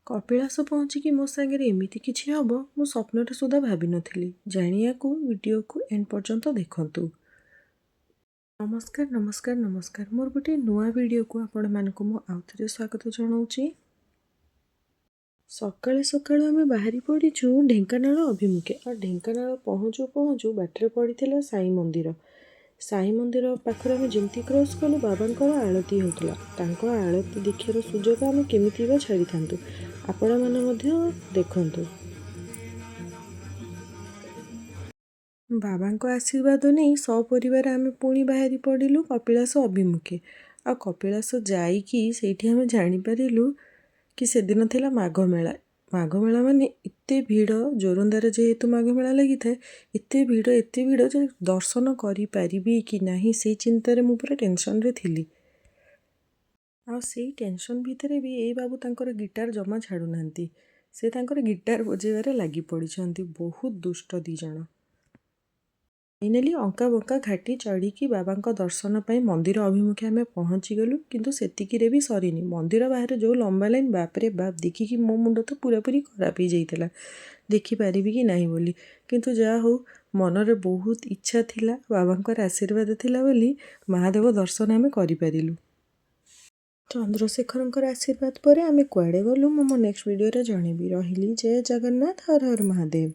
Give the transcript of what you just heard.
କପିଳାସ ପହଞ୍ଚିକି ମୋ ସାଙ୍ଗରେ ଏମିତି କିଛି ହେବ, ମୁଁ ସ୍ୱପ୍ନରେ ସୁଦ୍ଧା ଭାବିନଥିଲି। ଜାଣିବାକୁ ଭିଡ଼ିଓକୁ ଏଣ୍ଡ ପର୍ଯ୍ୟନ୍ତ ଦେଖନ୍ତୁ। ନମସ୍କାର, ନମସ୍କାର, ନମସ୍କାର। ମୋର ଗୋଟିଏ ନୂଆ ଭିଡ଼ିଓକୁ ଆପଣମାନଙ୍କୁ ମୁଁ ଆଉଥରେ ସ୍ୱାଗତ ଜଣାଉଛି। ସକାଳୁ ସକାଳୁ ଆମେ ବାହାରି ପଡ଼ିଛୁ ଢେଙ୍କାନାଳ ଅଭିମୁଖେ। ଆଉ ଢେଙ୍କାନାଳ ପହଞ୍ଚୁ ପହଞ୍ଚୁ ବାଟରେ ପଡ଼ିଥିଲା ସାଇ ମନ୍ଦିର। ସାଇ ମନ୍ଦିର ପାଖରେ ଆମେ ଯେମିତି କ୍ରସ୍ କଲୁ, ବାବାଙ୍କର ଆଳତି ହେଉଥିଲା। ତାଙ୍କ ଆଳତି ଦେଖିବାର ସୁଯୋଗ ଆମେ କେମିତି ବା ଛାଡ଼ିଥାନ୍ତୁ? ଆପଣମାନେ ମଧ୍ୟ ଦେଖନ୍ତୁ। ବାବାଙ୍କ ଆଶୀର୍ବାଦ ନେଇ ସପରିବାର ଆମେ ପୁଣି ବାହାରି ପଡ଼ିଲୁ କପିଳାସ ଅଭିମୁଖେ। ଆଉ କପିଳାସ ଯାଇକି ସେଇଠି ଆମେ ଜାଣିପାରିଲୁ କି ସେଦିନ ଥିଲା ମାଘ ମେଳା। ମାଘ ମେଳା ମାନେ ଏତେ ଭିଡ଼। ଯୋରନ୍ଦାରେ ଯେହେତୁ ମାଘ ମେଳା ଲାଗିଥାଏ, ଏତେ ଭିଡ଼, ଏତେ ଭିଡ଼ ଯେ ଦର୍ଶନ କରିପାରିବି କି ନାହିଁ, ସେଇ ଚିନ୍ତାରେ ମୁଁ ପୁରା ଟେନସନ୍ରେ ଥିଲି। ଆଉ ସେଇ ଟେନସନ୍ ଭିତରେ ବି ଏଇ ବାବୁ ତାଙ୍କର ଗିଟାର ଜମା ଛାଡ଼ୁନାହାନ୍ତି। ସେ ତାଙ୍କର ଗିଟାର ବଜେଇବାରେ ଲାଗି ପଡ଼ିଛନ୍ତି। ବହୁତ ଦୁଷ୍ଟ ଦୁଇ ଜଣ। ଫାଇନାଲି ଅଙ୍କା ବଙ୍କା ଘାଟି ଚଢ଼ିକି ବାବାଙ୍କ ଦର୍ଶନ ପାଇଁ ମନ୍ଦିର ଅଭିମୁଖେ ଆମେ ପହଞ୍ଚିଗଲୁ। କିନ୍ତୁ ସେତିକିରେ ବି ସରିନି। ମନ୍ଦିର ବାହାରେ ଯେଉଁ ଲମ୍ବା ଲାଇନ୍, ବାପରେ ବାପ, ଦେଖିକି ମୋ ମୁଣ୍ଡ ତ ପୁରାପୁରି ଖରାପ ହେଇଯାଇଥିଲା, ଦେଖିପାରିବି କି ନାହିଁ ବୋଲି। କିନ୍ତୁ ଯାହା ହଉ, ମନରେ ବହୁତ ଇଚ୍ଛା ଥିଲା, ବାବାଙ୍କର ଆଶୀର୍ବାଦ ଥିଲା ବୋଲି ମହାଦେବ ଦର୍ଶନ ଆମେ କରିପାରିଲୁ। ଚନ୍ଦ୍ରଶେଖରଙ୍କର ଆଶୀର୍ବାଦ ପରେ ଆମେ କୁଆଡ଼େ ଗଲୁ, ମୁଁ ମୋ ନେକ୍ସଟ ଭିଡ଼ିଓରେ ଜଣେଇବି। ରହିଲି, ଜୟ ଜଗନ୍ନାଥ, ହର ହର ମହାଦେବ।